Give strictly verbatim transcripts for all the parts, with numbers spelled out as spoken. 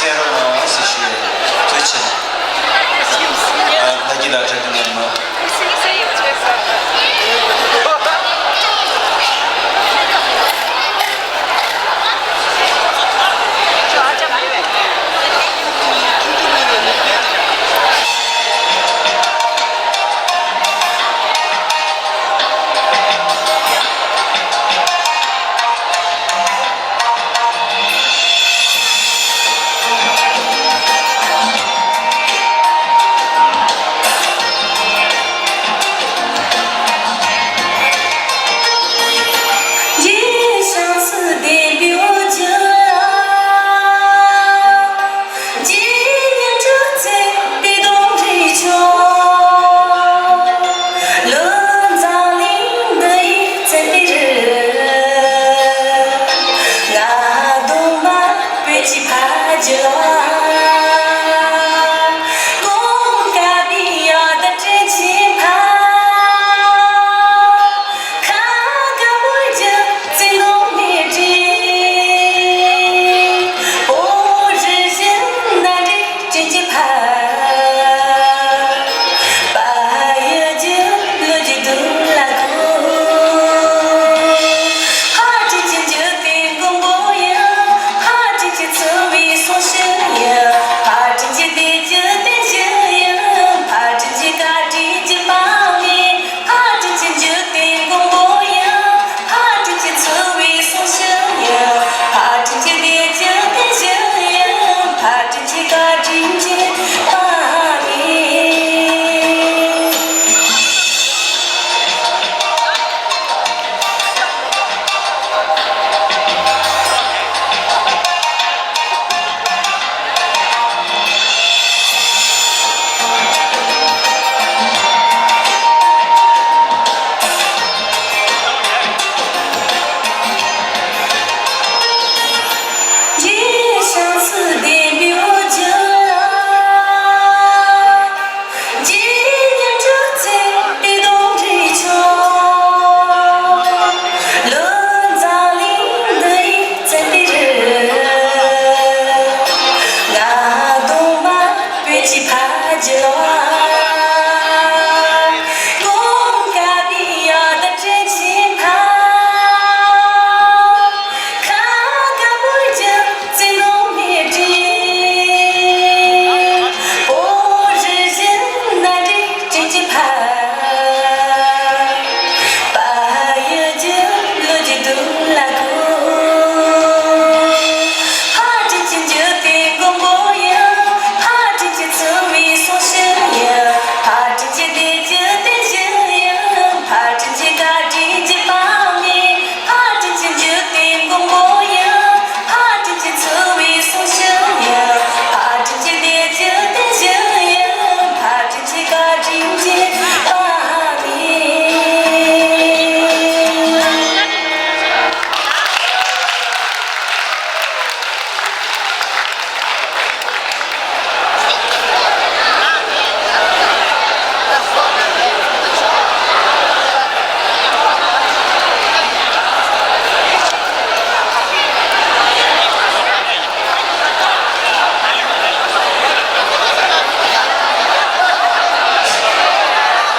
གསན་རོགས་གནང་ཟེར་ཞུ་ཡས། ཐུགས་རྗེ་ཆེ། ཨ། ལྷ་སྐྱིད་ལགས་གྲ་སྒྲིག་གནང་རོགས་གནང་།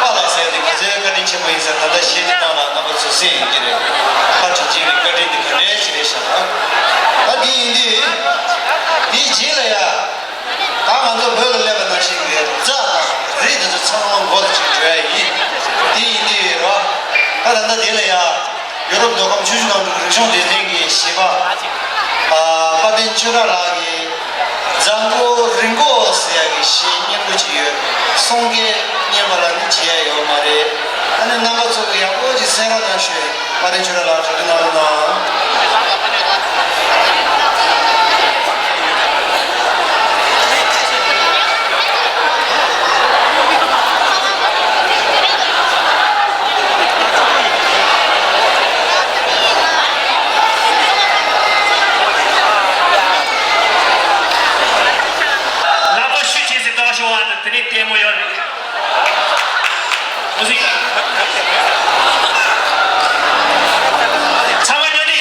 པཱ་ལགས་ཟེར་ཏེ་ང་ཚོའི་བཀའ་དྲིན་ཆེན་པོ་ཡིན་ཟེར། ད་ལྟ་གཞས་འདི་བཏང་ལ་རྣམ་པ་ཚོས་གསན་ཡོང་གི་རེད། ཕ་དྲིན་ཆེན་གྱི་བཀའ་དྲིན་འདི་ག་འདྲའི་ཞིག་རེད་ཤག་ད་འདི་ཡིན་དུས། འདིའི་རྗེས་ལ་ཡ། ད་ང་ཚོ་བོད་ལ་སླེབས་པ་ནང་བཞིན་གྱི་རྩྭ་དང་རི་དེ་ཚོ་ཚང་མ་མགོ་ལ་ཅིག་འགྲོ་ཡ་ཡིན། འདི་ཡིན་དུས་རོ། ད་ད་ལྟ་འདི་ལ་ཡ། ཡོ་རོབ་མདོ་ཁམས་ཆུ་བཞི་སྒང་དྲུག་རིག་གཞུང་སྡེ་ཚན་གྱི་གཞས་པ། ཨ། དཔལ་ལྡན་ཆོས་གྲགས་ལགས་ཀྱིས་འཛམ་བུ་རིང་པོ་ཟེར་ཡག་གི་གཞས་སྙན་པོ་ཅིག་ཡོད། གསུང་སྐད་སྙན་པ་ལ་ནི་བརྗེད་ཡ་ཡོད་མ་རེད། ཨ་ནི་རྣམ་པ་ཚོ་གི་ཡག་པོ་ཅིག་གསན་རོགས་གནང་ཞུ། དཔལ་ལྡན་ཆོས་གྲགས་ལགས་གྲ་སྒྲིག་གནང་རོགས་གནང་། ལག་པ་ཤུགས་ཆེ་ཙམ་གཏོང་ཤོག་ཨ། དེ་ནས་ལྟད་མོ་ཡོད་རེད། ཚང་མ་ཉོ་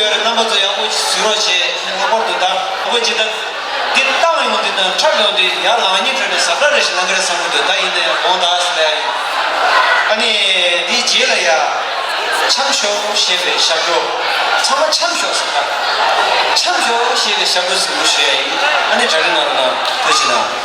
ཡོད་རེད། རྣམ་པ་ཚོ་ཡག་པོ་གཟིགས་རོགས་བྱེད། ངས་ལྷག་པར་དུ་ད་ལྷག་པར་ཅིག་ད་འདི་བཏང་ཡོང་དུས་དང་འཁྲབ་ཡོང་དུས་ཡར་ལངས་ཉིན་ཁྲོད་ནས་ཟབ་ལྟ་རེ་ཞིག་ལངས་ཀྱི་རེད་བསམ་གྱི་འདུག་ད་ཡིན་ནའི་དགོངས་དག་ཟེར་ཡ་ཡིན། ཨ་ནི་འདིའི་རྗེས་ལ་ཡ། འཆམ་ཤོག་ཞེས་པའི་ཞབས་བྲོ། ཚང་མ་འཆམ་ཤོག་ཟེར་ད། འཆམ་ཤོག་ཞེས་པའི་ཞབས་བྲོ་ཟིན་པོ་ཞུ་ཡ་ཡིན། ཨ་ནི་གྲ་སྒྲིག་གནང་རོགས་གནང་། ཐུགས་རྗེ་གནང་།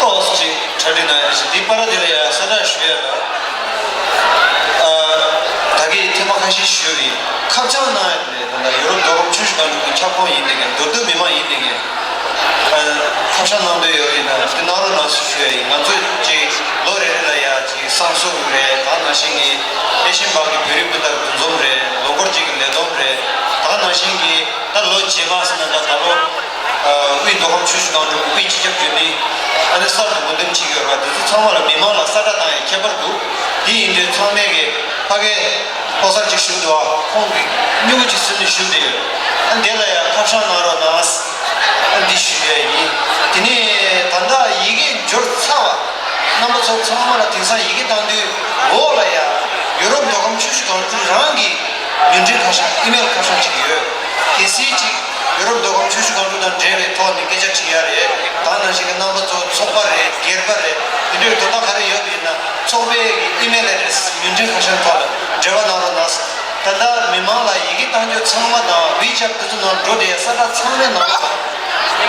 ཏོག་ཙམ་གྲ་སྒྲིག་གནང་ཡ་ཞིག་འདི་པར་འདི་ལ་ཡ་གསལ་བསྒྲགས་ཞུ་ཡ་ལ། ད་གིན་ཐེངས་མ་ཁ་ཤས་ཞུས་པ་ཡིན། ཁ་བྱང་གནང་ཡ་དེ་ད་ལྟ་ཡུ་རོབ་མདོ་ཁམས་ཆུ་བཞི་སྒང་དྲུག་གི་ཁྱབ་ཁོངས་ཡིན་ནའི་མདོ་སྟོད་མི་མང་ཡིན་ནའི་ཁ་བྱང་གནང་འདོད་ཡོད་པ་ཡིན་ན་དེ་གནང་རོགས་གནང་ཞེས་ཞུ་ཡ་ཡིན། ང་ཚོས་ཅིག་ལོ་རེ་རེ་ལ་ཡ་ཅིག་བསང་གསོལ་རེད། ད་ནང་བཞིན་གྱི་ཨེ་ཤི་ཡན་བར་གྱི་བོད་རིགས་སྤུན་ཟླ་འདུ་འཛོམས་རེད། ལོ་འཁོར་གཅིག་གི་ལས་བསྡོམས་རེད། ད་ནང་བཞིན་གྱི་ད་ལོ་རྗེས་མ་ཟེར་ན་ད་ད་ལོ་དབུས་མདོ་ཁམས་ཆུ་བཞི་སྒང་དྲུག་དབུས་སྤྱི་ཁྱབ་བརྒྱུད་ལས་ཨ་ནི་གསར་དུ་ངོ་འདེམས་བྱེད་ཀྱི་ཡོད་པ་དེ་ཚོ་ཚང་མ་ལ་མི་མང་ལ་གསལ་བསྒྲགས་གནང་ཡའི་ཁྱད་པར་འདུག་དེ་ཡིན་དུས་ཚང་མས་ཀྱི་ཕ་གིའི་ཕོ་གསར་ཅིག་ཞུ་འདུག་ཨ་ཁོང་གི་སྨྱུ་གུ་ཅིག་ཟིན་ནས་ཞུ་བསྡད་ཡོད། ཨ་འདི་ལ་ཡང་ཁ་བྱང་གནང་རོགས་གནང་། ཨ་འདི་ཞུ་ཡས་ཡིན། དེ་ནས་ད་ལྟ་ཡི་གེ་འབྱོར་ཚར་བ། རྣམ་པ་ཚོ་ཚང་མ་ལ་དེང་སང་ཡི་གེ་བཏང་དུས་འོག་ལ་ཡ། ཡུ་རོབ་མདོ་ཁམས་ཆུ་བཞི་སྒང་དྲུག་རང་གི་མིང་འབྲེལ་ཁ་བྱང་ཨི་མེལ་ཁ་བྱང་ཅིག་ཡོད། གལ་སྲིད་ཅིག་ཡུ་རོབ་མདོ་ཁམས་ཆུ་བཞི་སྒང་དྲུག་དང་འབྲེལ་བའི་ཐོག་ནས་སྐད་ཆ་དྲིས་ཡ་རེད། ད་ནང་བཞིན་གྱི་རྣམ་པ་ཚོ་ཚོགས་པ་རེད། སྒེར་པ་རེད། དེ་འདྲའི་དོན་དག་ག་རེ་ཡོད་པ་ཡིན་ན་ཚོགས་པའི་གི་ཨི་མེལ་ཨེ་ཌི་རེ་སི་མིང་འབྲེལ་ཁ་བྱང་ཐོག་ལ་འབྲེལ་བ་གནང་རོགས་གནང་། ད་ལྟ་མི་མང་ལ་ཡི་གེ་བཏང་རྒྱུ་ཚང་མ་དང་ཝི་ཆེ་ཊི་དེ་ཚོ་ནང་འགྲོ་བསྡད་ཡ་གསལ་བསྒྲགས་ཚང་མའི་ནང་ལ།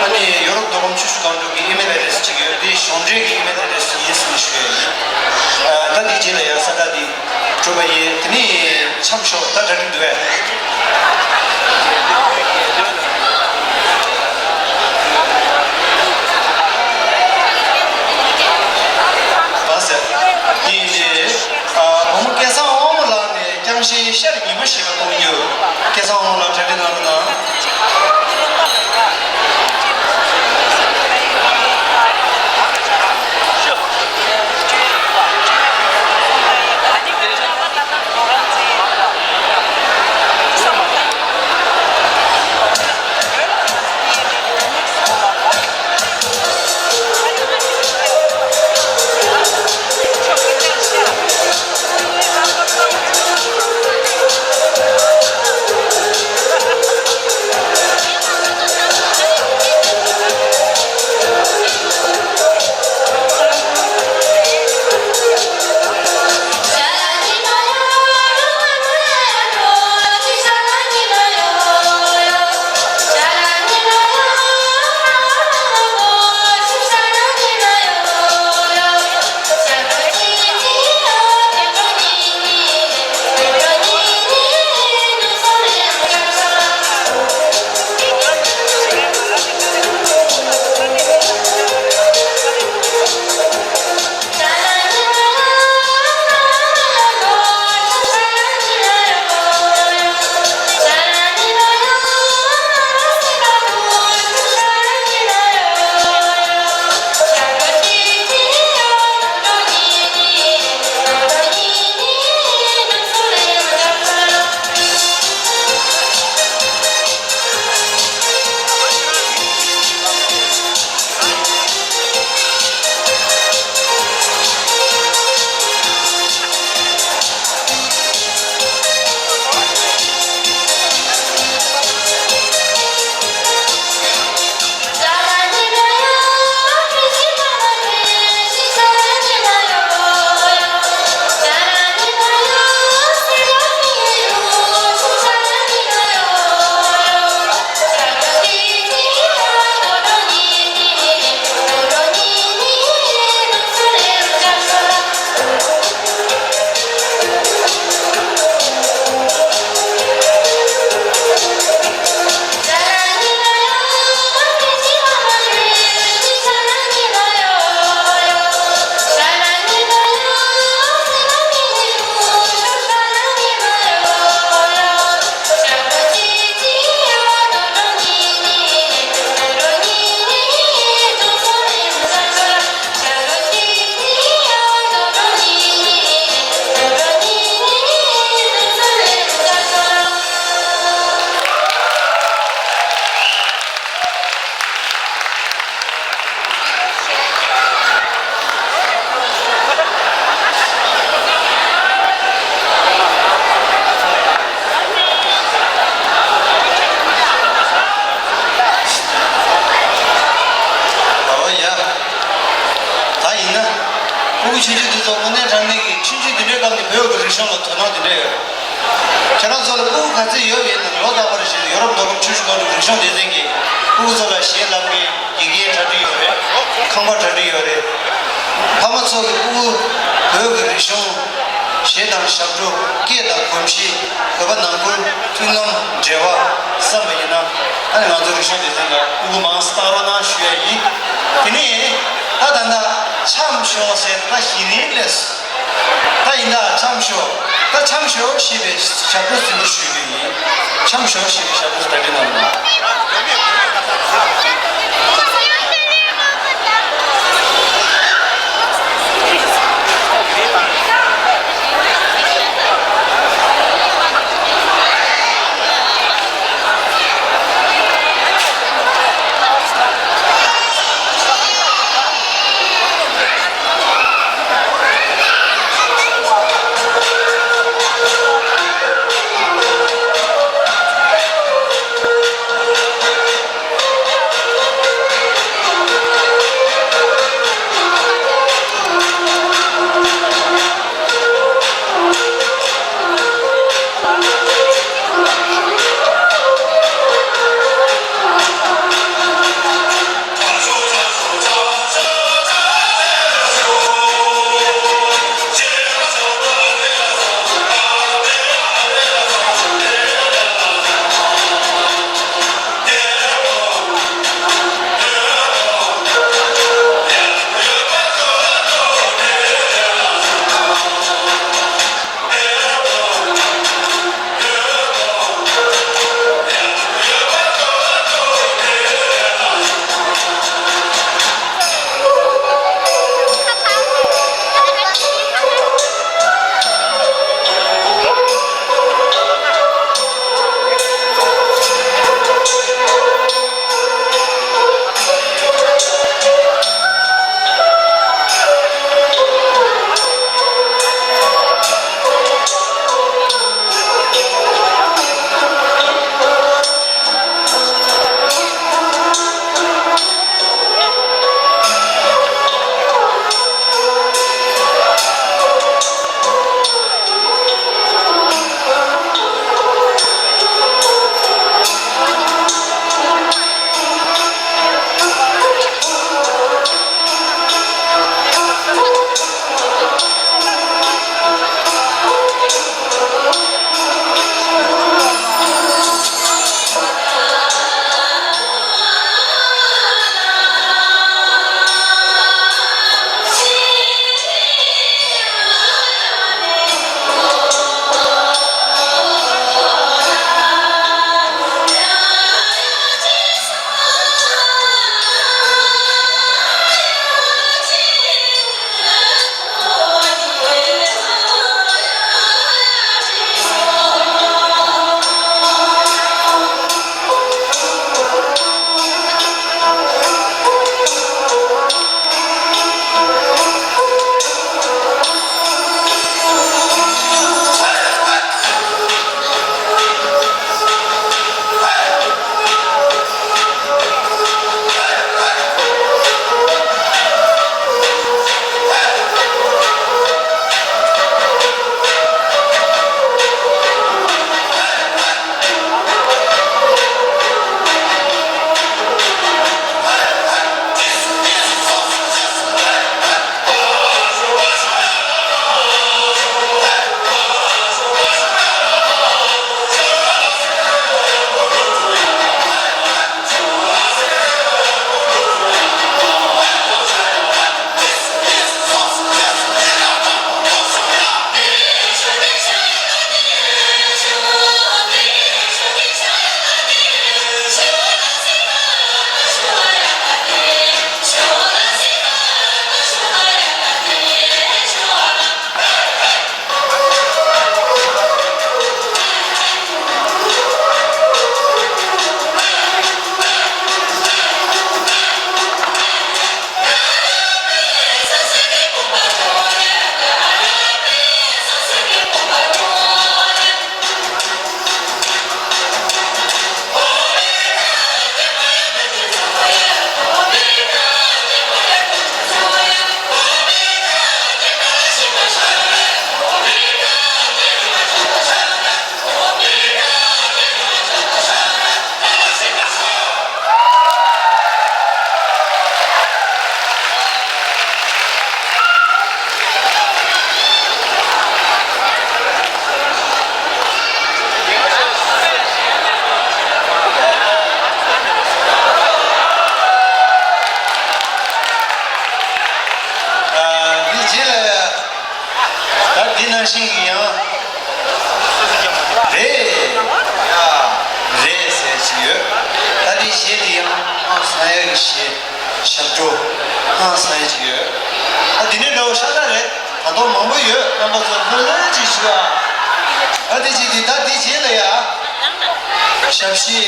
ཨ་ནི་ཡུ་རོབ་མདོ་ཁམས་ཆུ་བཞི་སྒང་དྲུག་གི་ཨི་མེལ་ཨེ་ཌི་རེ་སི་ཅིག་ཡོད། དེ་གཞུང་འབྲེལ་གྱི་ཨི་མེལ་ཨེ་ཌི་རེ་སི་ཡིན་ཟེར་ནས་ཞུ་ཡ་ཡིན། ཨ་ད་འདི་རྗེས་ལ་ཡ་གསལ་བསྒྲགས་འདི་གྲུབ་པ་ཡིན། དེ་ནི་འཆམ་ཤོག་ད་གྲ་སྒྲིག་འདུག་གས། མ་ཟད། དེ་ཡིན་ཏེ། ཨ་བུ་མོ་སྐལ་བཟང་དབང་མོ་ལགས་ནས། རྐྱང་ཤིང་ཤར་ཉི་མ་ཞེས་པ་གཏོང་རྒྱུ། སྐལ་བཟང་དབང་མོ་ལགས་གྲ་སྒྲིག་གནང་རོགས་གནང་། ཆུང་ཆུང་དེ་ཚོ་དངོས་གནས་དྲང་གནས་ཀྱི་ཆུང་ཆུང་དེ་འདྲའི་སྐབས་ནས་བོད་ཀྱི་རིག་གཞུང་ལ་དོ་སྣང་དེ་འདྲ་ཡོད་རེད། ཁྱེད་རང་ཚོ་ལ་སྤུ་གུ་ག་ཚོད་ཡོད་པ་ཡིན་ན། ལོ་རྟག་པར་བཞིན་ཡོ་རོབ་མདོ་ཁམས་ཆུ་བཞི་སྒང་དྲུག་རིག་གཞུང་སྡེ་ཚན་གྱིས་སྤུ་གུ་ཚོ་ལ་གཞས་བསླབ་མཁན་དགེ་རྒན་གྲ་སྒྲིག་ཡོད་རེད། ཁང་པ་གྲ་སྒྲིག་ཡོད་རེད། ཕ་མ་ཚོ་གིས་སྤུ་གུ་བོད་ཀྱི་རིག་གཞུང་། གཞས་དང་ཞབས་བྲོ། སྐད་དང་གོམས་གཤིས། བོད་པ་ནང་ཁུལ་མཐུན་ལམ། འབྲེལ་བ་བསམ་པ་ཡིན་ན། ཨ་ནི་ང་ཚོ་རིག་གཞུང་སྡེ་ཚན་ལ་སྤུ་གུ་མང་ཙམ་བཏང་རོགས་གནང་ཞུ་ཡ་ཡིན། དེ་ནས་ད་ད་ལྟ་འཆམ་ཤོག་ཟེར་ད་གཞི་ནས་སླེབས་སོང་། ད་ཡིན་ད་འཆམ་ཤོག་ད་འཆམ་ཤོག་ཞེས་པའི་ཞབས་བྲོ་འཛིན་པར་ཞུ་རྒྱུ་ཡིན། འཆམ་ཤོག་ཞེས་པའི་ཞབས་བྲོ་གདན་འདྲེན་གནང་རོགས་གནང་། ཅིག་ཡོད། ཨ་འདི་ནས་འདྲ་བོ་ཤ་སྟག་རེད། ད་དུང་མང་པོ་ཡོད། རྣམ་པ་ཚོ་ལྷོད་ལྷོད་ཅིག་ཞུ་ཨ། ཨ་དེ་ཅིག་འདི་ད་འདི་རྗེས་ལ་ཡ། ཞབས་ཕྱི་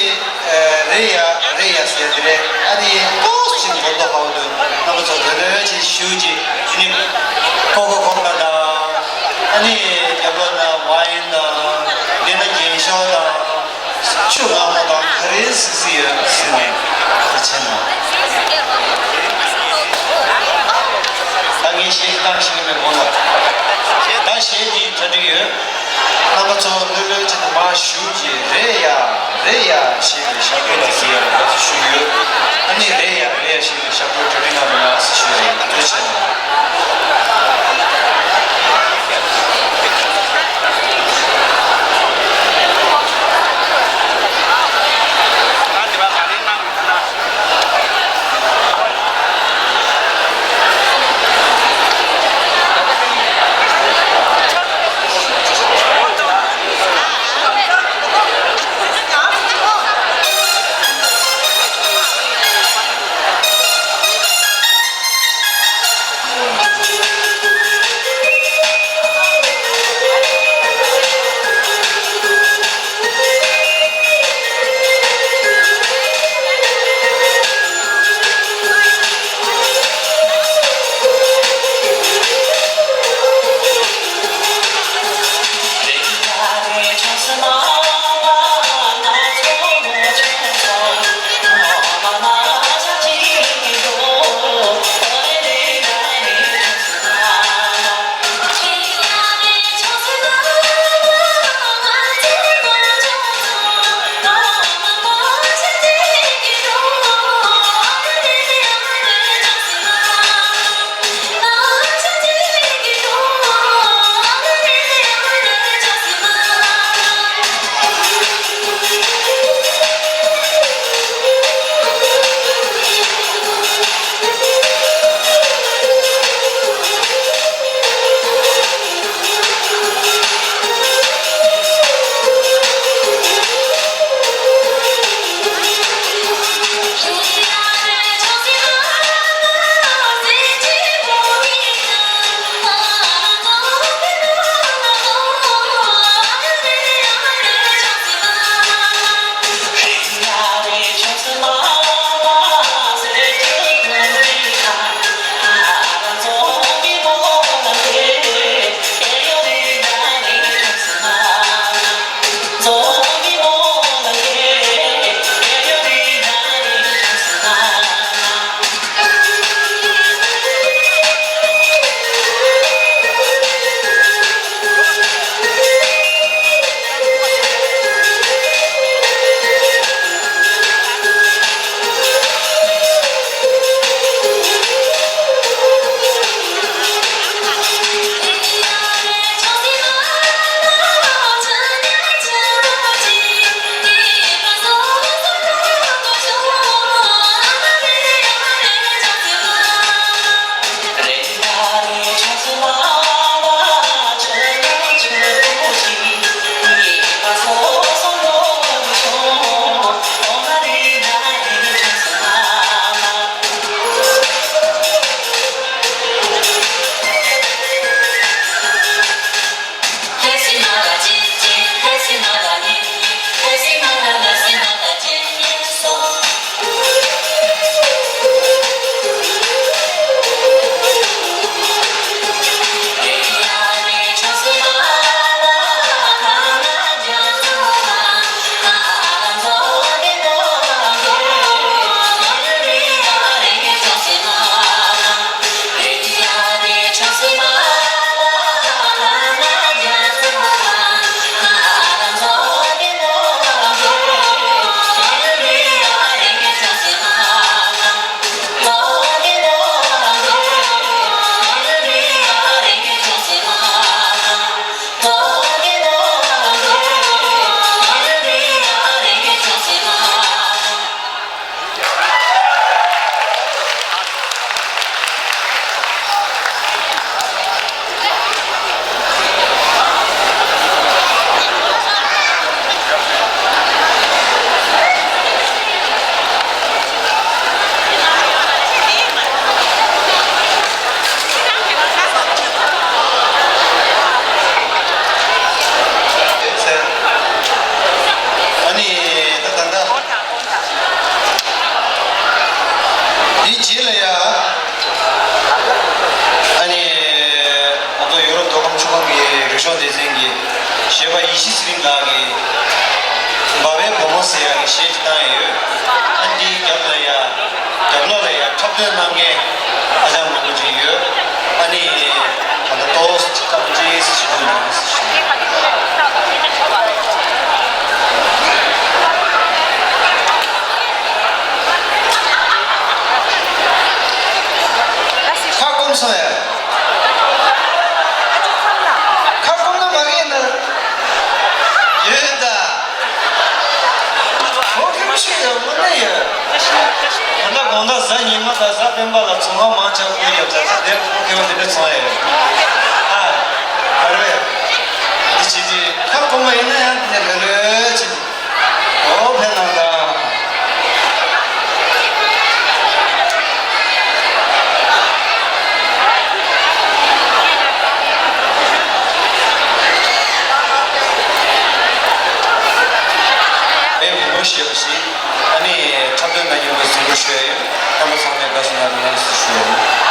རེད་ཡ་རེད་ཡ་ཟེར་དེ་རེད། ཨ་ནི་ཏོག་ཙམ་གོ་མདོག་ཁ་པོ་འདུག་རྣམ་པ་ཚོ་ལྷོད་ལྷོད་ཅིག་ཞུ་ཅིག་དེ་ནི་ཀོ་ཀོ་ཀོ་ལ་དང་། ཨ་ནི་རྒྱབ་ལོགས་ན་ཝའིན་དང་། འདི་ན་རྒྱན་ཤོག་དང་། ཆུ་ལྔ་མོ་དང་ག་རེ་གཟིགས་གཟིགས་ཡོད་གཟིགས་ནས་དེ་བྱས་ན། ད་ངས་གཞས་བཏང་ཤེས་ཀྱི་མེད་དགོངས་ལ། ད་གཞས་འདིའི་གྲ་སྒྲིག་ཡོད། རྣམ་པ་ཚོ་ལྷོད་ལྷོད་བྱས་ནས་མར་ཞུགས་ཀྱིས་རེད་ཡ་རེད་ཡ་ཞེས་པའི་ཞབས་བྲོ་ལ་གཟིགས་ཡ་ལ་དགའ་བསུ་ཞུ་གི་ཡོད། ཨ་ནི་རེད་ཡ་རེད་ཡ་ཞེས་པའི་ཞབས་བྲོ་གྲ་སྒྲིག་གནང་རོགས་གནང་ཟེར་ཞུ་ཡ་ཡིན། ཐུགས་རྗེ་ཆེ། ཁ་སྐོམ་ན་མ་གིན་ན། ཡོད་ད། ཁོ་ཁྱོད་ཆེ་ཡོད་མ་ནི་ཡོད། ད་ལྟ་དགོང་དག་གཟའ་ཉི་མ་དང་གཟའ་སྤེན་པ་ལ་ཚོང་ཁང་མང་ཆེ་བ་ཁོས་རྒྱབ་ཚར་ཚར་དེར་ཁོ་ཁྱོད་དེ་འདྲ་ཚོང་ཡོད། ཨ། ག་རེ། འདི་བྱེད་དེ་ཁ་སྐོམ་པ་ཡིན་ན་ཡང་དེ་ནས་ལོས་ལོས་བྱེད། ཨོ་ཕན་ནང་ད། མེ་བུ་མོ་ཞེས་པ་ཞིག་ཨ་ནི་འཁྲབ་སྟོན་གནང་མཁན་པ་གཟིགས་རོགས་ཞུ་ཡ་ཡོད། རྣམ་པ་ཚང་མས་དགའ་བསུ་གནང་རོགས་གནང་ཞེས་ཞུ་ཡ་ཡོད།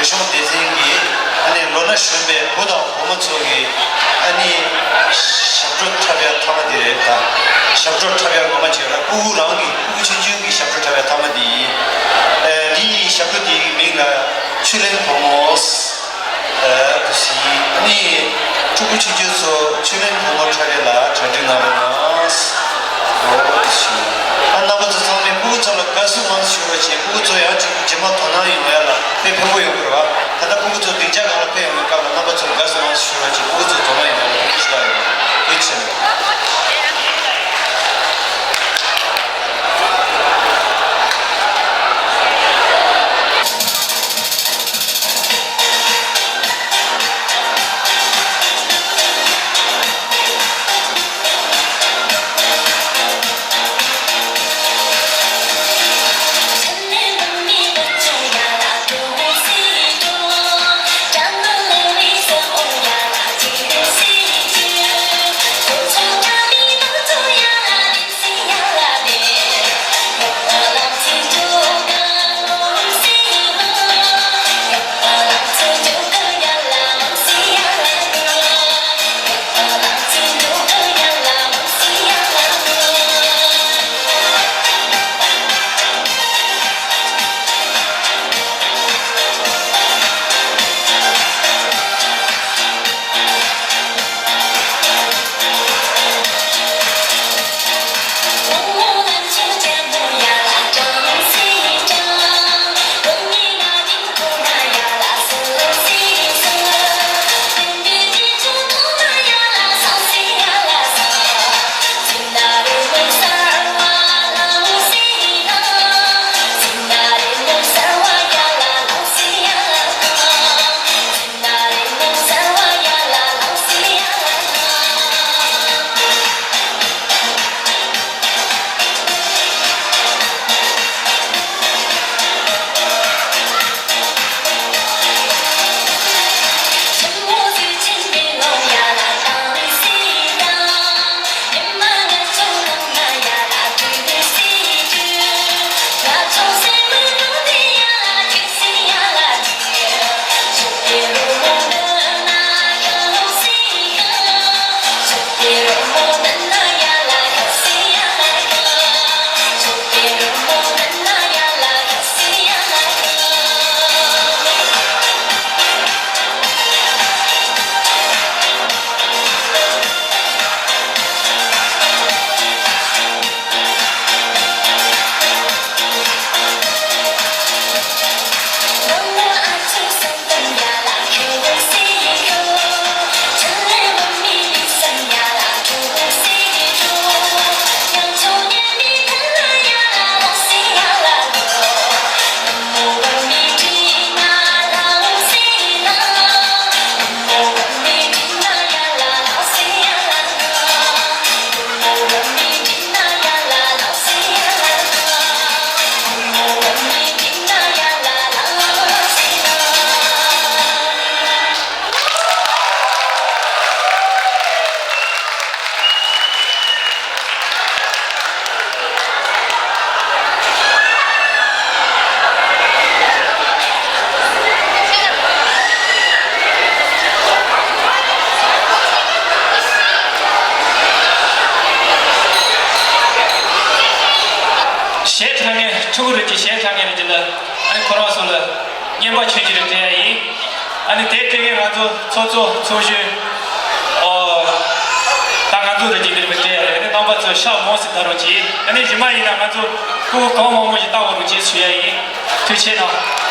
ཆུང་སྡེ་ཚན་གྱི་ཨ་ནི་ལོ་ན་གཞོན་པའི་བུ་དང་བུ་མོ་ཚོ་གི་ཨ་ནི་ཞབས་བྲོ་འཁྲབ་ཡ་མཐའ་མ་དེ་རེད། ད་ཞབས་བྲོ་འཁྲབ་ཡ་ངོ་མ་བྱས་ན་སྤུ་གུ་རང་གི་སྤུ་གུ་ཆུང་ཆུང་གི་ཞབས་བྲོ་འཁྲབ་ཡ་མཐའ་མ་དེ་ཡིན། ཨ་འདིའི་ཞབས་བྲོ་དེའི་མིང་ལ་ཆུ་ལེན་བུ་མོ། ཨ་དེ་བཞིན་ཨ་ནི་ཕྲུ་གུ་ཆུང་ཆུང་ཚོ་ཆུ་ལེན་བུ་མོ་འཁྲབ་ཡ་ལ་གྲ་སྒྲིག་གནང་རོགས་གནང་། ཨོ་དེ་བཞིན་ཨ་རྣམ་པ་ཚོ་ཚང་མས་སྤུ་གུ་ཚོ་ལ་དགའ་བསུ་མང་ཙམ་ཞུ་རོགས་བྱེད། སྤུ་གུ་ཚོ་ཡང་ཅིག་རྗེས་མ་དོ་སྣང་ཡོང་ཡ་ལ་དཔེ་ཕན་པོ་ཡོང་གི་རེད་བ། ད་ལྟ་སྤུ་གུ་ཚོ་སྡིངས་ཆ་སྒང་ལ་ཕེབས་ཡོང་བའི་སྐབས་ལ་རྣམ་པ་ཚོ་དགའ་བསུ་མང་ཙམ་ཞུ་རོགས་བྱེད། སྤུ་གུ་ཚོ་དོ་སྣང་ཡོང་ཡ་ལ་ཐུགས་རྗེ་ཆེ། གཞས་འཁྲབ་མཁན་ཕྲུ་གུ་རེད་ཀྱི་གཞས་འཁྲབ་མཁན་རེད་ཀྱི་ལ། ཨ་ནི་ཁོ་རང་ཚོ་ལ་རྔན་པ་ཆུང་ཆུང་རེ་སྤྲད་ཡ་ཡིན། ཨ་ནི་དེ་སྤྲད་མཁན་ང་ཚོ་ཚོགས་གཙོ་ཚོགས་གཞོན། ཨོ། ད་ང་ཚོ་རེ་ཀྱི་འདིར་མི་སྤྲད་ཡ་རེད། ཨ་ནི་རྣམ་པ་ཚོ་ཤག་མོ་སི་ད་རོགས་གྱིས། ཨ་ནི་རྗེས་མ་ཡིན་ན་ང་ཚོ་སྤུ་གུ་གང་མང་མང་ཞིག་བཏང་བ་རོགས་གྱིས་ཞུ་ཡ་ཡིན། ཐུགས་ཆེ་གནང་།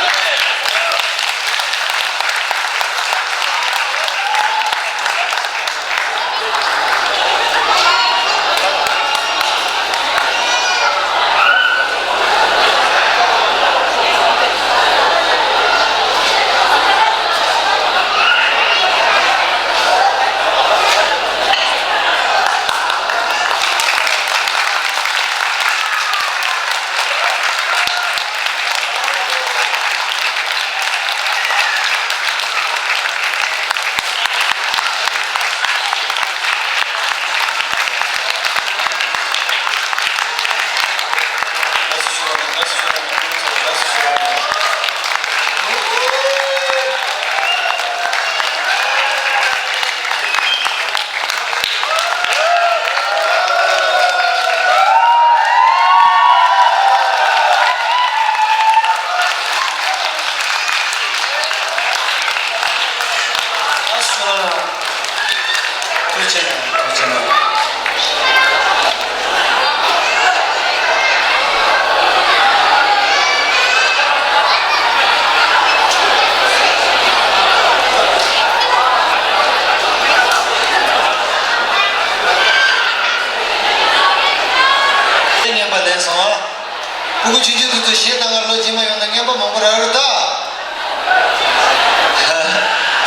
ཕྲུ་གུ་ཆུང་ཆུང་དེ་ཚོ་གཞས་གཏང་གར་ལོ་རྗེས་མ་ཡོང་ན་རྔན་པ་མང་པོ་རག་རེད་ད།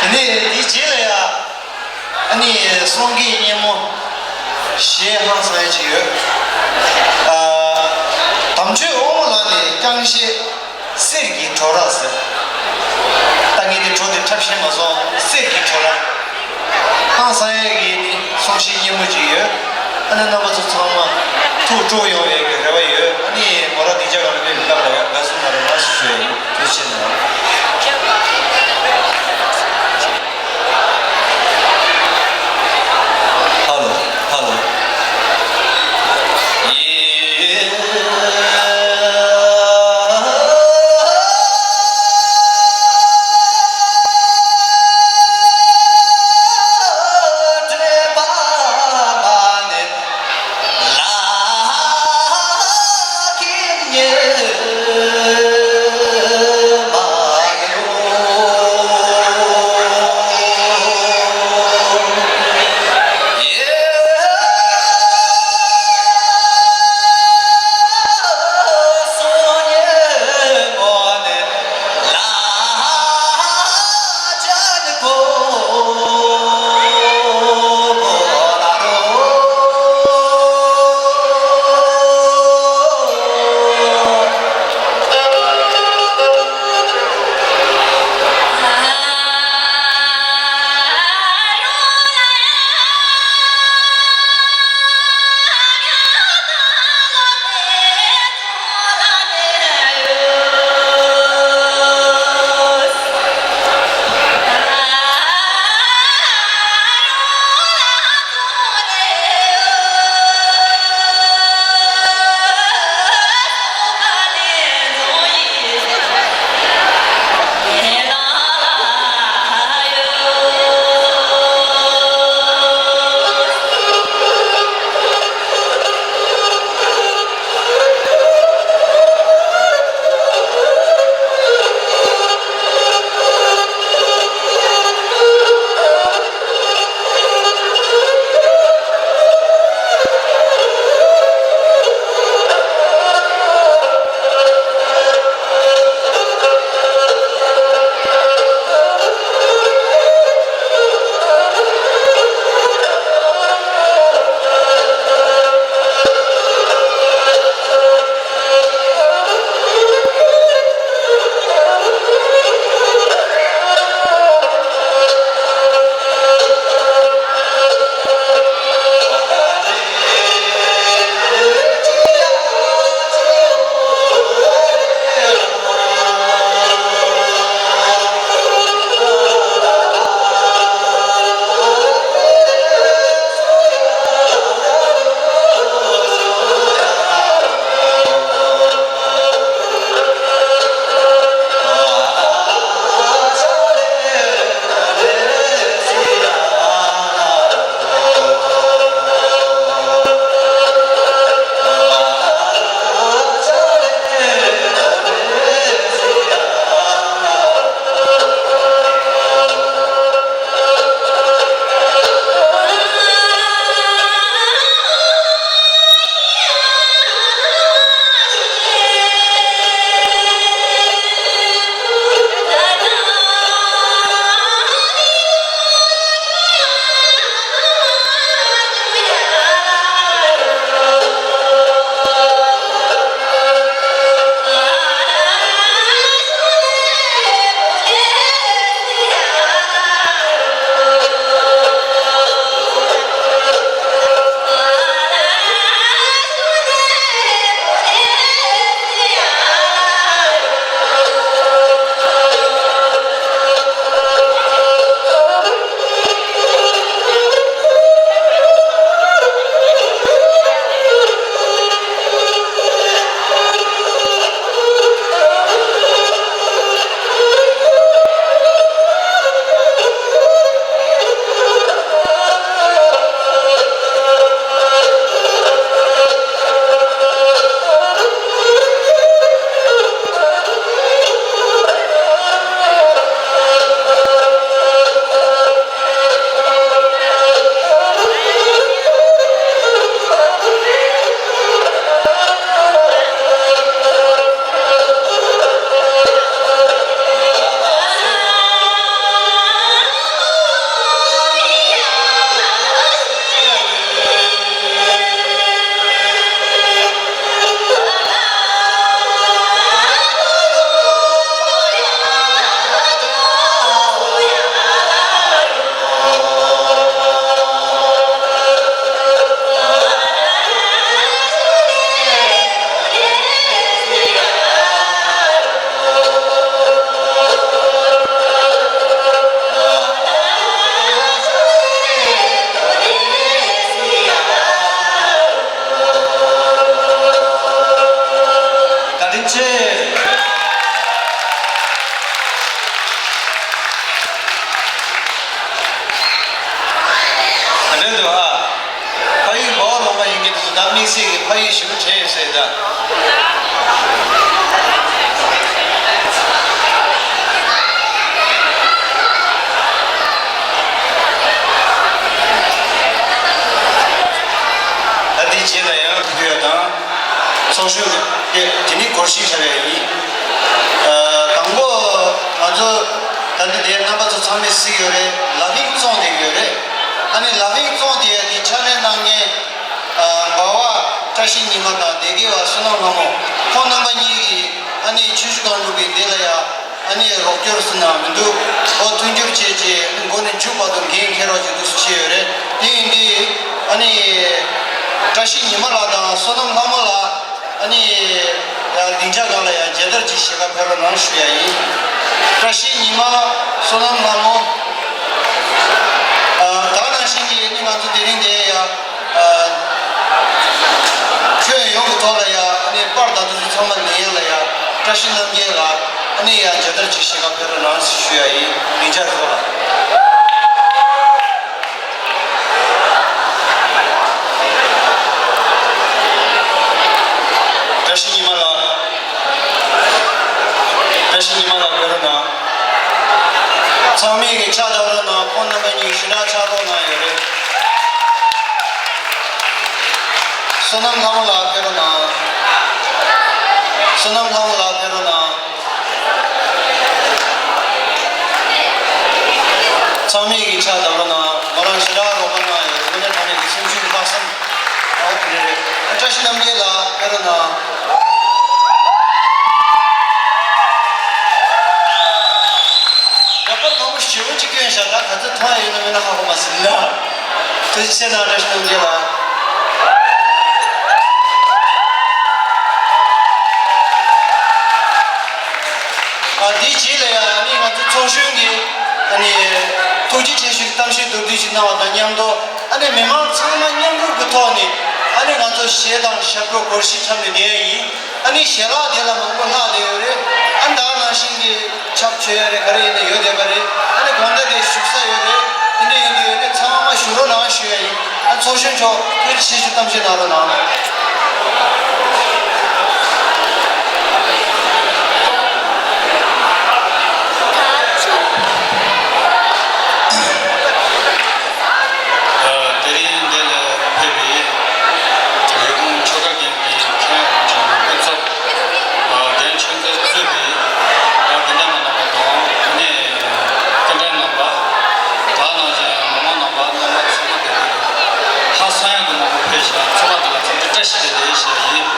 དེ་ནས་དེའི་རྗེས་ལ་ཡ། ཨ་ནི་སངས་རྒྱས་སྙེ་མོ། གཞས་ཧང་སང་ཡ་ཅིག་ཡོད། ཨ། དམ་ཆོས་དབང་མོ་ལགས་ནས་རྐྱང་གཞས། གསེར་གྱི་བྲོ་ར་ཟེར། ད་ངས་དེ་བྲོ་དེ་འཁྲབ་ཤེས་མ་སོང་། གསེར་གྱི་བྲོ་ར། ཧང་སང་ཡ་གི་ནི་གསུང་བཤད་སྙན་མོ་ཅིག་ཡོད། ཨ་ནི་རྣམ་པ་ཚོ་ཚང་མ་ཐུགས་སྤྲོ་ཡོང་བའི་གི་རེ་བ་ཡོད། ཨ་ནི་མོ་རང་སྡིངས་ཆ་སྒང་ལ་སླེབས་ཡོད་སྐབས་ལ་ཡང་དགའ་བསུ་གནང་རོགས་གནང་ཞུ་ཞུ་ཡ་ཡིན། ཐུགས་རྗེ་ཆེ་གནང་། ཧ་ལོ། ཧ་ལོ། ད་དམིགས་བསལ་གྱི་ཕ་ཡུལ་ཞིག་བྲལ་ཡོད་ཟེར་ད། ད་འདི་རྗེས་ལ་ཡང་ཕུལ་ཡ་དང་། ཚོགས་ཞུགས་དེ་དེ་ནི་སྒོར་གཞས་འཁྲབ་ཡ་ཡིན། ཨ། དང་པོ་ང་ཚོ་ད་འདི་དེ་རྣམ་པ་ཚོ་ཚང་མས་གཟིགས་ཡོད་རེད། ལ་ཕིང་བཙོང་བསྡད་ཡོད་རེད། ཨ་ནི་ལ་ཕིང་བཙོང་བསྡད་ཡ་དེ་ཕྱག་ལས་གནང་མཁན། ཨ། འབའ་བ་བཀྲ་ཤིས་ཉི་མ་དང་སྡེ་དགེ་བ་བསོད་ནམས་ལྷ་མོ། ཁོང་རྣམ་པ་གཉིས་ཀྱིས་ཨ་ནི་ཆུ་བཞི་སྒང་དྲུག་གི་འདི་ལ་ཡ་ཨ་ནི་རོགས་སྐྱོར་ཟེར་ན་མི་འདུག་ཨོ། མཐུན་འགྱུར་བྱས་རྗེས་མགོ་ནས་མཇུག་བར་དུ་འགན་འཁྱེར་རོགས་བྱེད་འདུག་ཟེར་བྱས་ཡོད་རེད། དེ་ཡིན་དུས་ཨ་ནི་བཀྲ་ཤིས་ཉི་མ་ལགས་དང་བསོད་ནམས་ལྷ་མོ་ལགས། ཨ་ནི་ཡ་སྡིངས་ཆ་སྒང་ལ་ཡ་མཇལ་དར་ཅིག་ཞལ་ཁ་ཕུལ་རོགས་གནང་ཞུ་ཡ་ཡིན། བཀྲ་ཤིས་ཉི་མ། བསོད་ནམས་ལྷ་མོ། ཨ། ད་ག་ནང་བཞིན་གྱི་ཨ་ནི་ང་ཚོ་དེ་རིང་འདིར་ཡ། ཨ། ཁྱོན་ཡོངས་ཀྱི་ཐོག་ལ་ཡ་ཨ་ནི་པར་དང་དེ་ཚོ་ཚང་མ་ལེན་ཡ་ལ་ཡ་བཀྲ་ཤིས་རྣམ་རྒྱལ་ལགས་ཨ་ནི་ཡ་མཇལ་དར་ཅིག་ཞལ་ཁ་ཕུལ་རོགས་གནང་ཞུ་ཡ་ཡིན། སྡིངས་ཆ་ཐོག་ལ། བཀྲ་ཤིས་ཉི་མ་ལགས། བཀྲ་ཤིས་ཉི་མ་ལགས་ཕེབས་རོགས་གནང་། ཚང་མས་ཀྱི་ཕྱག་བརྡབ་རོགས་གནང་། ཁོང་རྣམ་པ་གཉིས་ཞུ་དག་ཕྱག་རོགས་གནང་ཡོད་རེད། བསོད་ནམས་ལྷ་མོ་ལགས་ཕེབས་རོགས་གནང་། བསོད་ནམས་ལྷ་མོ་ལགས་ཕེབས་རོགས་གནང་། ཚང་མས་ཀྱི་ཕྱག་བརྡབ་རོགས་གནང་། ང་རང་ཞེ་དྲག་རོགས་པ་གནང་ཡོད། དངོས་གནས་དྲང་གནས་ཀྱི་སེམས་ཤུགས་ལྷག་བསམ། ཨོ་དེ་རེད། བཀྲ་ཤིས་རྣམ་རྒྱལ་ལགས་ཕེབས་རོགས་གནང་། འདྲ་པར་མང་པོ་ཞེ་པོ་ཅིག་བསྐྱོན་བཞག་ད་ག་ཚོད་མཐོང་ཡ་ཡོད་ན་མེད་ན་ཧ་གོ་མ་སོང་ལ། ཐུགས་རྗེ་ཆེ་གནང་། བཀྲ་ཤིས་རྣམ་རྒྱལ་ལགས། ཨ། དེའི་རྗེས་ལ་ཡང་ཨ་ནི་ང་ཚོ་ཚོགས་གཞོན་གྱི་ཨ་ནི་ཐུགས་རྗེ་ཆེ་ཞུའི་གཏམ་བཤད་མདོར་བསྡུས་ཤིག་གནང་བ་དང་མཉམ་དུ། ཨ་ནི་མི་མང་ཚང་མ་མཉམ་རུབ་ཀྱི་ཐོག་ནས་ཨ་ནི་ང་ཚོ་གཞས་དང་ཞབས་བྲོ་སྒོར་གཞས་འཁྲབ་ནས་བསྡད་ཡ་ཡིན། ཨ་ནི་ཞལ་ལག་དེ་ལ་མང་པོ་ལྷག་བསྡད་ཡོད་རེད། ཨ་ནི་ད་ག་ནང་བཞིན་གྱི་ཆབ་མཆོད་ཡ་རེད། ག་རེ་ཡིན་ན་ཡོད་བསྡད་པ་རེད། ཨ་ནི་དགོང་དག་དེ་བཞུགས་ས་ཡོད་རེད། དེ་འདྲ་ཡིན་དུས་ཨ་ནི་ཚང་མ་བཞུགས་རོགས་གནང་ཞུ་ཡ་ཡིན། ཨ། ཚོགས་གཞོན་མཆོག་ཐུགས་རྗེ་ཆེ་ཞུ་གཏམ་བཤད་གནང་རོགས་གནང་། ཨ། དེ་རིང་འདི་ལ་ཕེབས་པའི་ལས་ཁུངས་ཆོལ་ཁ་རྒན་པའི་མཁན་དབང་ཆེན་པོ་སྐུ་ཚབ། ཨ། རྒན་ཆོས་མཛད་གཙོས་པའི་ཨ་དགོན་སྡེ་མི་རྣམ་པ་དང་ཨ་ནི་སྐུ་མགྲོན་རྣམ་པ། ད་ནང་བཞིན་མི་མང་རྣམ་པ་རྣམ་པ་ཚང་མ་དེ་རིང་ཧང་སང་ཡག་གི་མང་པོ་ཕེབས་ཤིང་ཚང་མ་དེ་ལ་ཚང་མ་བཀྲ་ཤིས་བདེ་ལེགས་ཞུ་ཡ་ཡིན།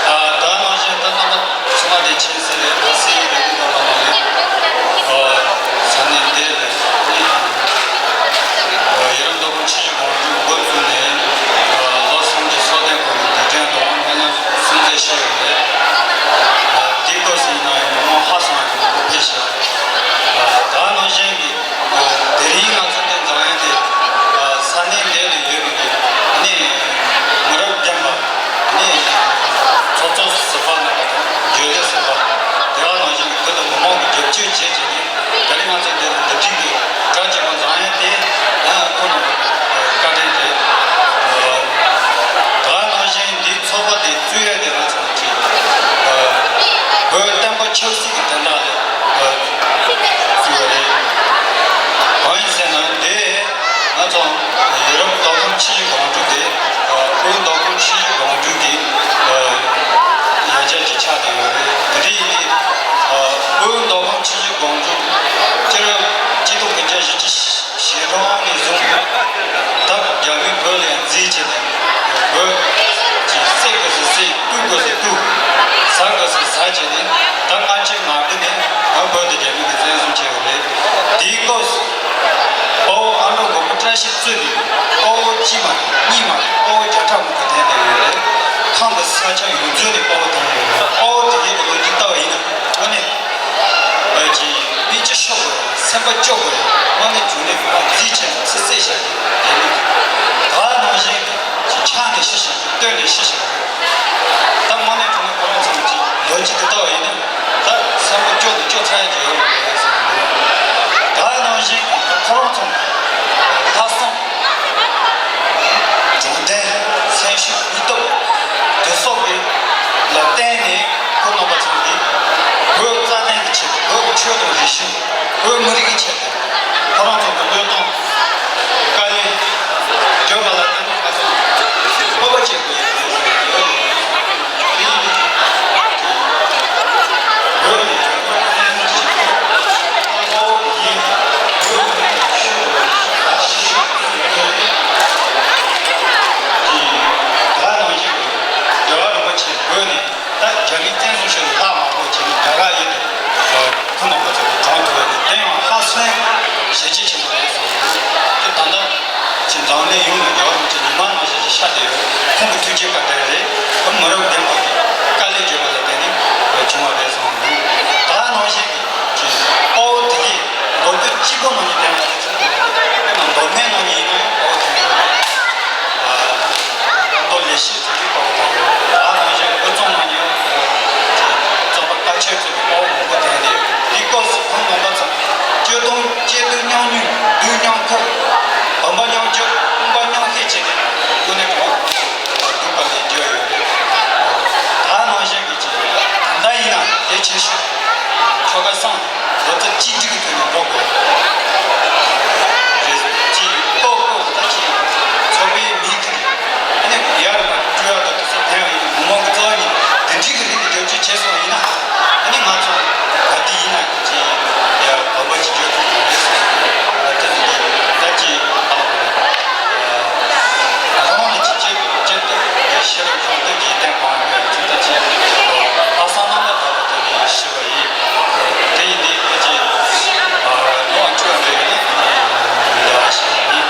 ཨ། ད་ནང་བཞིན་ད་རྣམ་པ་ཚང་མ་དེ་ཆེ་སེ་རེད། ཕ་སེ་རེད། དེ་ནང་ལ་ནང་རེད། ཨ། ས་གནས་འདི་ལ་ནི། ཨ། ཡུ་རོབ་མདོ་ཁམས་ཆུ་བཞི་སྒང་དྲུག་འགོ་བཙུགས་ནས། ཨ། ལོ་སུམ་ཅུ་སོ་བདུན་འཁོར་བའི་དུས་དྲན་དང་སྨོན་ལམ་གསུང་ཚད་ཞུ་ཡོད་རེད། ཨ། དེའི་སྐབས་སུ་ཡིན་ན་ཡང་མི་མང་ཧ་སང་ཡག་གི་མང་པོ་ཕེབས་ཤག་ཨ། ད་ནང་བཞིན་གྱི་ཨ། དེ་རིང་ང་ཚོ་འདི་འཛོམས་ཡ་དེ། ཨ། ས་གནས་འདི་ལ་ཡོད་པའི་ནི་མི་རབས་རྒན་པ་ནི་ཚོགས་གཙོ་ཟུར་པ་རྣམ་པ་དང་འབྱོར་ལྡན་ཟུར་པ། དེ་བ་ནང་བཞིན་གྱི་ཁུལ་དུ་མི་མང་གི་རྒྱབ་སྐྱོར་བྱས་བྱས་ནས། ད་རིང་ང་ཚོ་འདི་ལ་འདི་འདྲའི་གི་གྲ་རྒྱས་པོ་འཛོམས་ཡ་དེ་ཡང་ཁོ་རང་བཀའ་དྲིན་རེད། ད་ནང་བཞིན་འདིའི་ཚོགས་པ་དེ་བཙུགས་ཡ་དེ་རང་ཚོ་གི་བོད་བསྟན་པ་ཆབ་སྲིད་ཀྱི་དོན་དག་ལ་བཙུགས་ཡ་རེད། གང་ཡིན་ཟེར་ན་འདི་ང་ཚོ་ཡུ་རོབ་མདོ་ཁམས་ཆུ་བཞི་སྒང་དྲུག་དེ་དབུས་མདོ་ཁམས་ཆུ་བཞི་སྒང་དྲུག་གི་ཡང་བསྐྱར་གྱི་ཆགས་བསྡད་ཡོད་རེད། དེ་འདྲ་ཡིན་དུས་དབུས་མདོ་ཁམས་ཆུ་བཞི་སྒང་དྲུག་སྤྱི་ལོ་གཅིག་སྟོང་དགུ་བརྒྱ་བཞི་བཅུ་ཞེ་གྲངས་ནས་བཟུང་། ད་རྒྱ་མིས་བོད་ལ་ཡང་འཛིང་བྱས་ནས་བོད་ཀྱི་བསད་དགོས་སུ་བསད། གཏུབ་དགོས་སུ་གཏུབ། ཟ་དགོས་སུ་ཟ་བྱས་ནས། ད་སྔ་ཕྱི་མ་དགོས་ནས་ང་བོད་དེ་རྒྱ་མི་གིས་བཙན་བཟུང་བྱས་པ་རེད། དེའི་སྐབས་སུ་དཔའ་བོ་ཨ་མྲོ་མགོན་པོ་བཀྲ་ཤིས་གཙོས་པའི་དཔའ་བོ་གཅིག་མ་རེད། གཉིས་མ་རེད། དཔའ་བོ་བརྒྱ་ཕྲག་མང་པོ་ཐོན་བསྡད་ཡོད་རེད། ཁམས་ཀྱི་ས་ཆ་ཡོངས་རྫོགས་ནས་དཔའ་བོ་ཐོན་ཡོད་རེད། དཔའ་བོ་དེ་གའི་གི་ལོ་རྒྱུས་ལྟ་བ་ཡིན་ན་དངོས་གནས། ཨ་ཅེ། མི་ཅི་ཤོག་གོ། སེམས་པ་སྐྱོ་གོ། དངོས་གནས་བྱུང་ནས་ཕར་འཛིང་བྱས་ནས་ཚུར་བསད་བཞག་གི་རེད། ད་ནང་བཞིན་གྱི་ཆགས་ནས་ཤི་བཞག་གི། བཏོན་ནས་ཤི་བཞག་གི་རེད། ད་དངོས་གནས་དྲང་གནས་ཁོ་རང་ཚོ་གི་ལོ་རྒྱུས་དེ་ལྟ་བ་ཡིན་ན་ད་སེམས་པ་སྐྱོ་དང་སྐྱོ་ཚར་ཡ་ཅིག་ཡོད་རེད་བསམ་གི་འདུག་ད་ནང་བཞིན་གྱི་ད་ཁོ་རང་ཚོ་ལྷ་ ཆགས་བསྡད་ཡོད། ཁོང་གི་ཐུགས་རྗེ་བཀའ་དྲིན་རེད། མི་རབས་རྒན་པ་གི་དཀའ་ལས་བརྒྱབ་པ་ལ་བརྟེན་ནས་བྱུང་བ་རེད་བསམ་གྱི་འདུག་ད་ནང་བཞིན་གྱི་དཔའ་བོ་དེ་གས་ལོ་རྒྱུས་གཅིག་པོ་ནང་ནས་བསྟན་པ་དེ་ཚོ་དཔེར་ན་མདོ་སྨད་ནང་ནས་ཡིན་ན་ཡང་དཔའ་བོ་ཐོན་ཡོད་རེད། མདོ་ལེགས་བཤད་ཚོགས་པའི་དཔའ་བོ་ཐོན་ཡོད་རེད། ད་ནང་བཞིན་དབུས་གཙང་ནང་ནས་ཡང་རྩོམ་པ་དཀའ་ཆེར་ཚོགས་པའི་དཔའ་བོ་མང་པོ་ཐོན་བསྡད་ཡོད། དེ་སྐབས་སུ་ཁོང་རྣམ་པ་ཚོ་སྐྱོ་གདུང་སྐྱིད་སྡུག་མཉམ་མྱོང་སྡུག་མཉམ་འཁུར། འབུམ་པ་མཉམ་སྤྱོད་དཔུང་པ་མཉམ་བཤེད་བྱས་ནས་དངོས་གནས་དྲང་སྡུག་པ་ལས་བརྒྱབ་ཡོད་རེད། ད་ནང་བཞིན་གྱི་ཅིག་ད་ལྟ་ཡིན་ན་གལ་ཆེ་ཤོས་ཁྱོ་ག་སང་ལོ་ཙཱ་གཅིག་སྒྲིལ་གྱི་ཐོག་ནས་འགྲོ་དགོས། རེད། ཅིག་ལྐོག་ལྐོག་ད་ཅིག་ཚོགས་པའི་མིང་དེ་ཨ་ནི་ཡར་མར་སྤྲོད་ཡག་དང་དེ་ཚོ་ཕན་ཡག་ཡིན། མི་མང་གི་རྩ་བ་ཉིད་ནས་དེ་འདྲའི་གི་རིགས་དེ་བེད་སྤྱོད་བྱས་སོང་ཡིན་ན་ཨ་ནི་ང་ཚོ་ག་དུས་ཡིན་ན་ཅིག་ཡར་བོད་པ་ཅིག་བརྗོད་ཐུབ་ཀྱི་རེད་བསམ་གི་འདུག་ད་དེ་ཚོ་འདི་ད་ཅིག་ཧ་ལས་པ་རེད། རང་ལ་ཅིག་ཅིག་ཅིག་ཏུ་ཤེས་རབ་སྦྱོང་བརྡར་གྱི་རྟེན་སྤང་བའི་ཚུལ་ད་ཅིག་ལྷག་བསམ་རྣམ་པར་དག་པ་དེ་ནི་ཞུས་པ་ཡིན། དེ་ཡིན་དུས་ད་ཅིག་ལོ་བཅུ་འགྲོ་ཡོད་ན་ཡིན་ཞེས་ཡིན།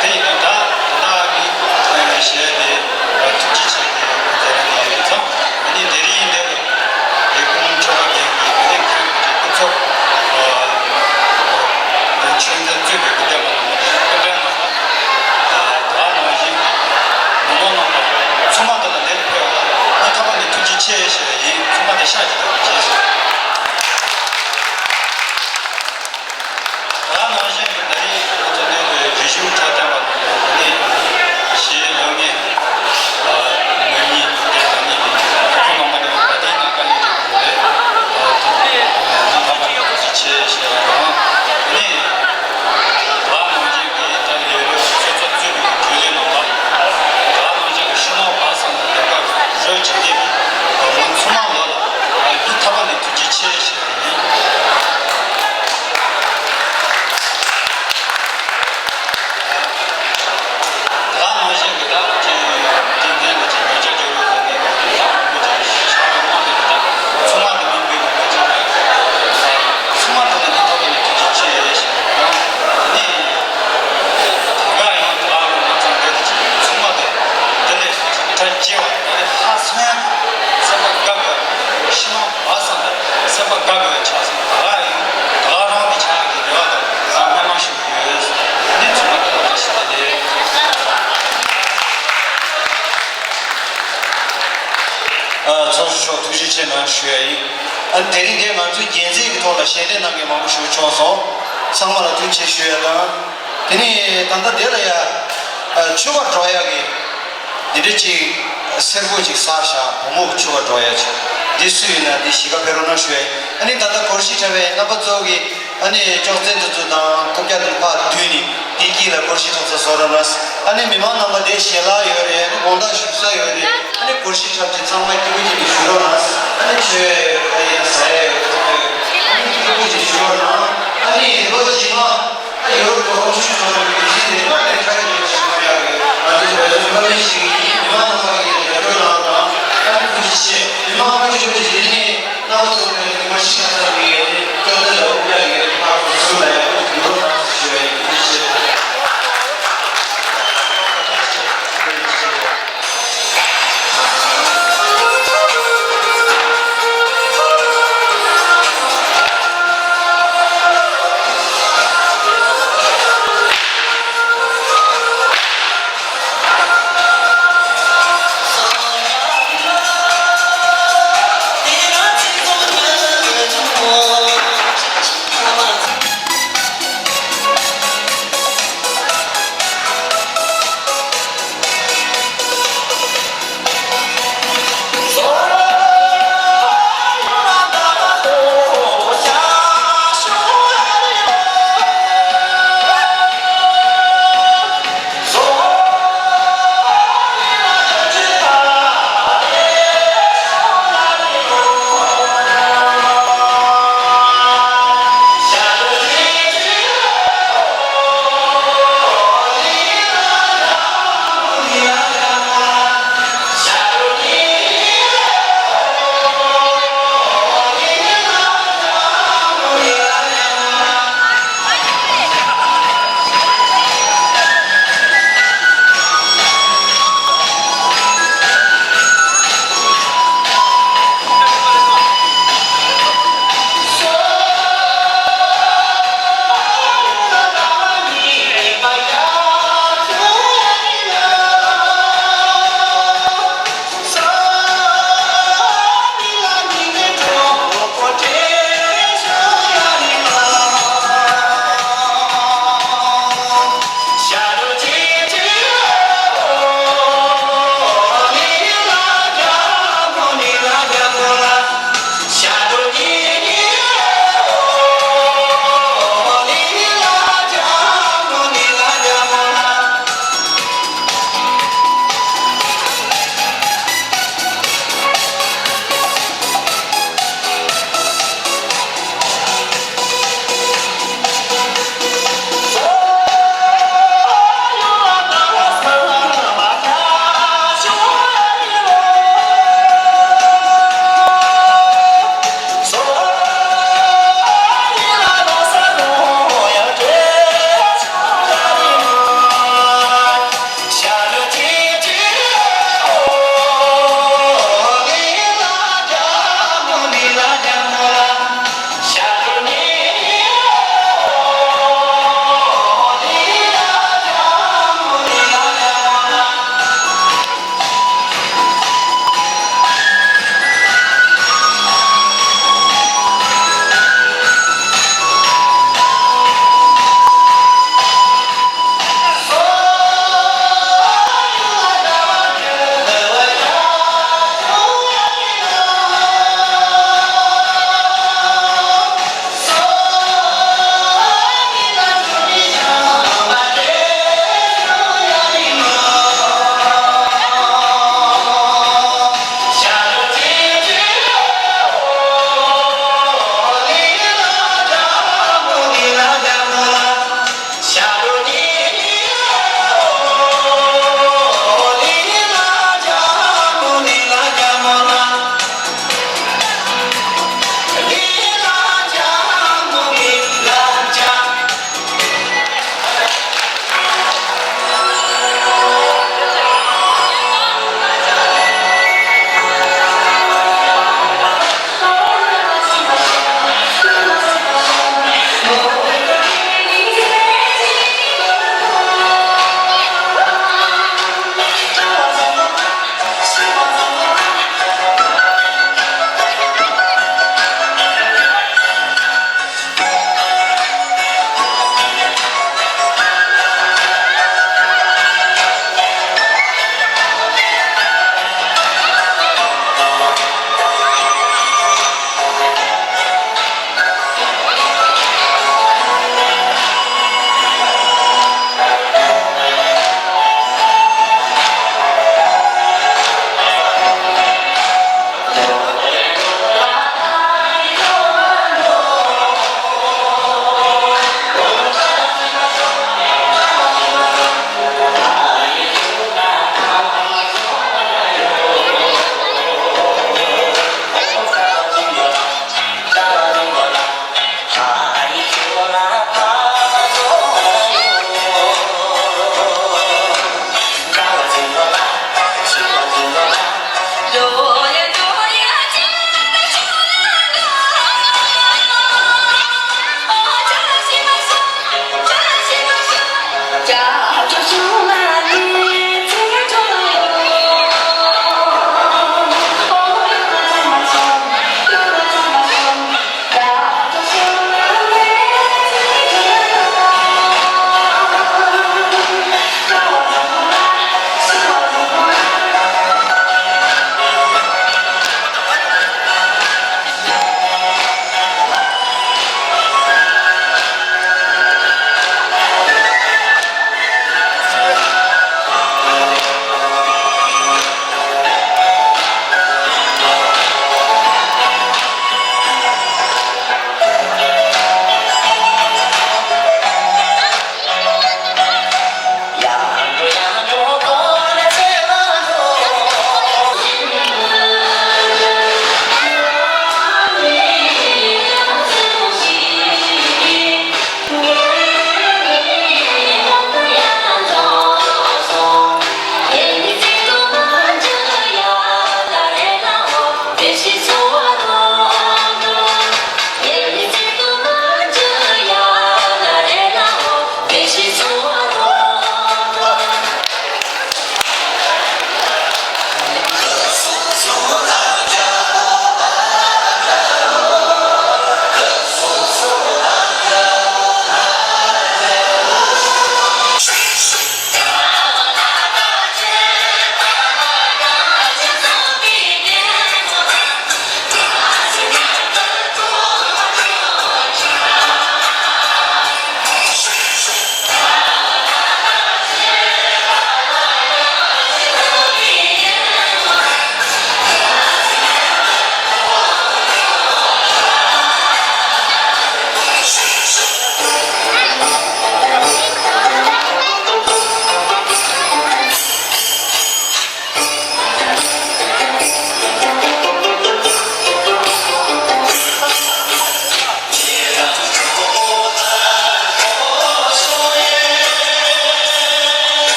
དེ་ཡིན་དུས་ད་ད་ལྟ་གི་གཞས་དེ་ཐུགས་རྗེ་ཆེ་གི་མཛད་རིམ་དེ་ཡིན་ཙང་ཨ་ནི་དེ་རིང་འདིར་ལས་ཁུངས་ཆེ་བ་འགན་གྱི་བོད་དོན་ཁང་གི་སྐུ་ཚབ་ཆོས་མཛད་གཙོས་པའི་སྐུ་བགྲེས་མ་རྣམ་པ་དང་སྐུ་བགྲེས་མ་ལ་ད་ནང་བཞིན་གྱི་མི་མང་རྣམ་པ་ཚང་མ་དེ་ལ་འདིར་ཕེབས་པ་ལ་སྙིང་ཐག་པ་ནས་ཐུགས་རྗེ་ཆེ་ཞུ་བ་ཡིན། ཚང་མ་དེ་ཤ་ཅིག་ཏུ་བྱས་སོང་། ད་ནང་བཞིན་གྱི་ད་རེས་ཁོ་ཚོ་ནས་རིག་གཞུང་འཁྲབ་སྟོན་པ་རྣམས་ལ་ནི་ཞེས་ལོ་ངེས་ངོ་གཉིས་དེ་ལ་ནི་ཁོ་རྣམ་པ་ནི་བ་དན་ནང་དཀའ་ལས་བརྒྱབ་དགོས་རེད། ད་དེ་ནི་ཐ་མ་ནི་ཐུགས་རྗེ་ཆེ་ཞེས་པ་དང་ནི་ད་ནང་བཞིན་གྱི་ད་ཡོད་རེད། ཆོས་ཚོགས་གཙོས་པའི་དགེ་ལས་རྣམ་པ་ད་ནང་བཞིན་གྱི་ཕྱི་ནང་བར་གསུམ་དུ་ལས་ཀ་རོལ་བྱེད་མཁན་གྱི་མི་ཚང་མ་ལ་ལ་སྙིང་ཐག་པ་ནས་ཐུགས་རྗེ་ཆེ་ཞེས་པ་ཡིན། ད་ནང་བཞིན་གྱི་ད་ཅིག་དེ་འདྲ་ལ་ཅིག་ཉེ་ཆར་སྦྱོར་བའི་ཟེར་ནས་ད་དེ་ལ་མང་པོ་ཅིག་ཞག་གི་དམག་དེ་ད་ཚང་མ་དེ་མི་འབོད་ནས་ད་ཅིག་ད་ཚང་མ་དེ་ལ་སྙིང་ཐག་པ་ནས་ཐུགས་རྗེ་ཆེ་ཞེས་དང་ནི་ད་ག་ཡང་ད་ང་ཚང་འདི་ལ་ཅིག་ཚང་མ་དེ་དེ་ལས་ཅིག་གྲ་རྒྱས་པ་ད་ལས་ལྷག་སོང་ཡང་སེམས་པ་དགའ་དགའ་ཕྱི་ནང་བར་གསུམ་དུ་སེམས་པ་དགའ་དགའ་ཆགས་སོང་། ད་ག་ཡང་ད་ག་རང་གི་ཆགས་ཀྱི་རེ་བ་དང་ད་སྨོན་ལམ་ཞུ། ཡོད། འདི་ཚང་མ་དེ་ལ་བཀྲ་ཤིས་བདེ་ལེགས། ཨ། ཚོགས་གཙོ་མཆོག་ཐུགས་རྗེ་ཆེ་གནང་ཞུ་ཡ་ཡིན། ཨ། དེ་རིང་འདིར་ང་ཚོའི་རྒྱལ་མཚན་གྱི་ཐོག་ལ་ཞལ་འདེབས་གནང་མཁན་མང་པོ་ཞིག་བྱུང་སོང་། ཚང་མ་ལ་ཐུགས་རྗེ་ཆེ་ཞུ་ཡ་དང་། དེ་ནས་ད་ལྟ་དེ་ལ་ཡ། ཨ། མཆོད་པར་སྒྲོག་ཡ་གི། འདི་འདྲ་ཅིག་སེར་པོ་ཅིག་བསགས་བཞག་བུ་མོ་གི་མཆོད་པར་སྒྲོག་ཡ་ཅིག་འདི་སུ་ཡིན་ན་འདི་གཞིས་ཀ་ཕེབས་རོགས་གནང་ཞུ་ཡ་ཡིན། ཨ་ནི་ད་ལྟ་སྒོར་གཞས་འཁྲབ་པའི་རྣམ་པ་ཚོ་གིས། ཨ་ནི་ཅོག་ཙེ་འདི་ཚོ་དང་རྐུབ་བཀྱག་འདི་ཕར་བསྡུས་ནས་དེའི་དཀྱིལ་ལ་སྒོར་གཞས་འཁྲབ་ས་བཟོ་རོགས་གནང་། ཨ་ནི་མི་མང་རྣམ་པ་དེ་ཞལ་ལག་ཡོད་རེད། ཨ་ནི་དགོང་དག་བཞུགས་ས་ཡོད་རེད། ཨ་ནི་སྒོར་གཞས་འཁྲབ་ཆེད་ཚང་མ་སྐྱིད་པོ་བྱས་ནས་བཞུགས་རོགས་གནང་། ཨ་ནི་མཆོད་ཡ་ཡོད་ཨ་ཡ་ཟ་ཡ་ཡོད་ཚང་མ་ཡོད། ཨ་ནི་སྐྱིད་པོ་བྱས་ནས་བཞུགས་རོགས་གནང་། ཨ་ནི་ལོ་རྗེས་མ་ཨ་ཡོད་ལོ་ཆུ་ཚོད་ཀྱི་གཞི་ནས་མ་ནས་ཁ་ཡོད་ཞིག་མ་ཡག་གི་ང་ཚོ་བོད་ཚོ་ཕ་མེས་ཤིག་ཡིན། མི་མང་རྣམ་པ་གིས་རྒྱབ་སྐྱོར་གནང་རོགས་གནང་། ཨ་ནི་ཐུགས་རྗེ་ཆེ། མི་མང་ཕུན་སུམ་ཚོགས་པའི་གཞི་ནས། རྣམ་པ་ཚོ་ནས་ངོ་ཤེས་ཀྱང་ཚང་མི་ཡོད་དེ་ཅོག་ཙེ་ལ་དབུ་བཀྱག་ཡོད་དེ་ཕར་ཚུར་ལ་ཡག་པོ་ཞིག་ཡོད་རོགས་གནང་ཞུ་བ་ཡིན། ཐུགས་རྗེ་ཆེ།